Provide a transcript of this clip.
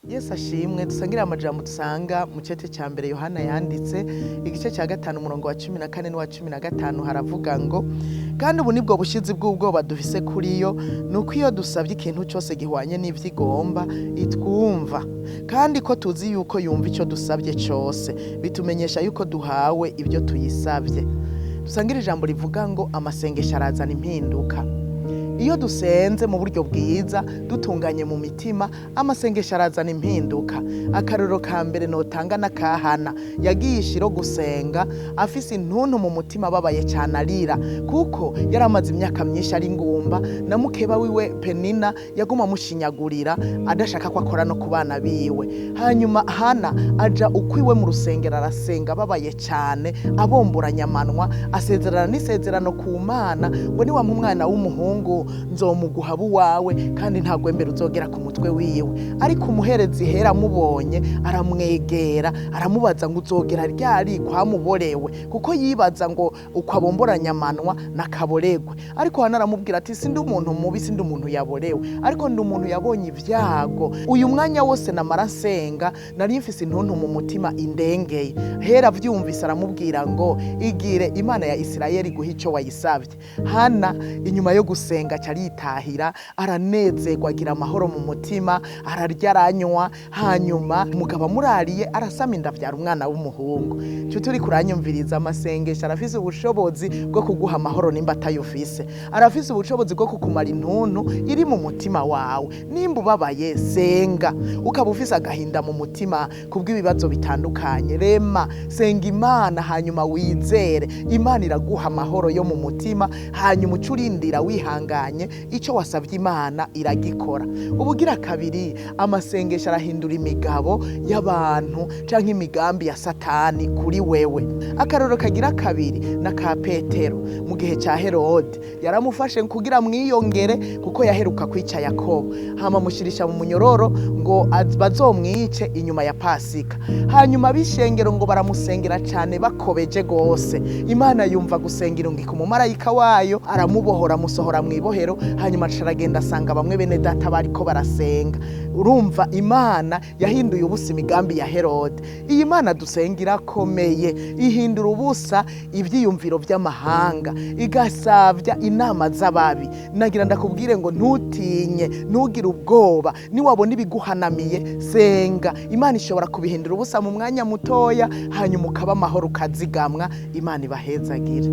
Yesu ashimwe. Dusangire amajambo dusanga mu cete cya mbere Yohana yanditse, igice cya 5, umurongo wa 14 n'uwa 15. Haravuga ngo: "Kandi ubu nibwo bushizi bw'ubwoba dufise kuri yo, ni uko iyo dusabye ikintu cyose gihwanye n'ivyo igomba, itwumva. Kandi ko tuzi yuko yumva icyo dusabye cyose, bitumenyesha yuko duhawe ibyo tuyisabye." Dusangire ijambo rivuga ngo amasengesho arazana impinduka. Iyo dusenze mu buryo bwiza, dutunganye mu mitima, amasengesho arazana impinduka. Akarorero ka mbere notanga n'akahana yagiye ishiro gusenga afise intuntu mu mutima, ababaye cyane, arira, kuko yari amaze imyaka myinshi ari ngumba, na mukeba wiwe Penina yaguma amushinyagurira, adashaka ko akora no ku bana biwe. Hanyuma Hana aja ukwiwe mu rusengero, arasenga ababaye cyane, abomboranya amanwa, asezerana n'isezerano ku Mana ngo: "Niwampa umwana w'umuhungu, nzomuguha uwawe, kandi nta gwembere uzogera ku mutwe wiwe." Ariko umuherezi Hera amubonye, aramwegera, aramubaza ngo: "Uzogera ryari kwamuborewe?" Kuko yibaza ngo uko abomboranya amanwa nakaboregwe. Ariko Hana aramubwira ati: "Sindi umuntu mubi, sindi umuntu yaborewe, ariko ndi umuntu yabonye ibyago. Uyu mwanya wose namara nsenga, nari mfise intuntu mu mutima indengeye." Hera avyumvise, aramubwira ngo: "Igire, Imana ya Isirayeli guha icyo wayisabye." Hana inyuma yo gusenga aca aritahira, aranezerwa, agira amahoro mu mutima, ararya, aranywa. Hanyuma umugabo amurariye, arasama inda, avyara umwana w'umuhungu. Nshuti uriko uranyumviriza, amasengesho arafise ubushobozi bwo kuguha amahoro nimba atayufise. Arafise ubushobozi bwo kukumara intuntu iri mu mutima wawe. Nimba ubabaye, senga. Ukaba ufise agahinda mu mutima kubw'ibibazo bitandukanye, rema, senga Imana, hanyuma wizere Imana iraguha amahoro yo mu mutima. Hanyuma uce urindira wihanganye, icyo wasabye Imana iragikora. Ubugira kabiri, amasengesho arahindura imigabo y'abantu canke imigambi ya Satani kuri wewe. Akarorero kagira kabiri na ka Petero mu gihe cya Herode. Yaramufashe kugira mwiyongere, kuko yaheruka kwica Yakobo, hama amushirisha mu munyororo ngo bazomwice inyuma ya Pasika. Hanyuma ab'ishengero ngo baramusengera cyane bakobeje gose. Imana yumva gusengera, ngo umumarayika wayo aramubohora, amusohora mu ibohero. Hanyuma aca aragenda, asanga bamwe bene data bariko barasenga. Urumva, Imana yahinduye ubusa imigambi ya Herode. Iyi Mana dusenga irakomeye, ihindura ubusa ivyiyumviro vy'amahanga, igasavya inama z'ababi. Nagira ndakubwire ngo ntutinye, ntugire ubwoba. Niwabona ibiguhanamiye, senga. Imana ishobora kubihindura ubusa mu mwanya mutoya, hanyuma ukaba amahoro, ukazigamwa. Imana ibahezagire.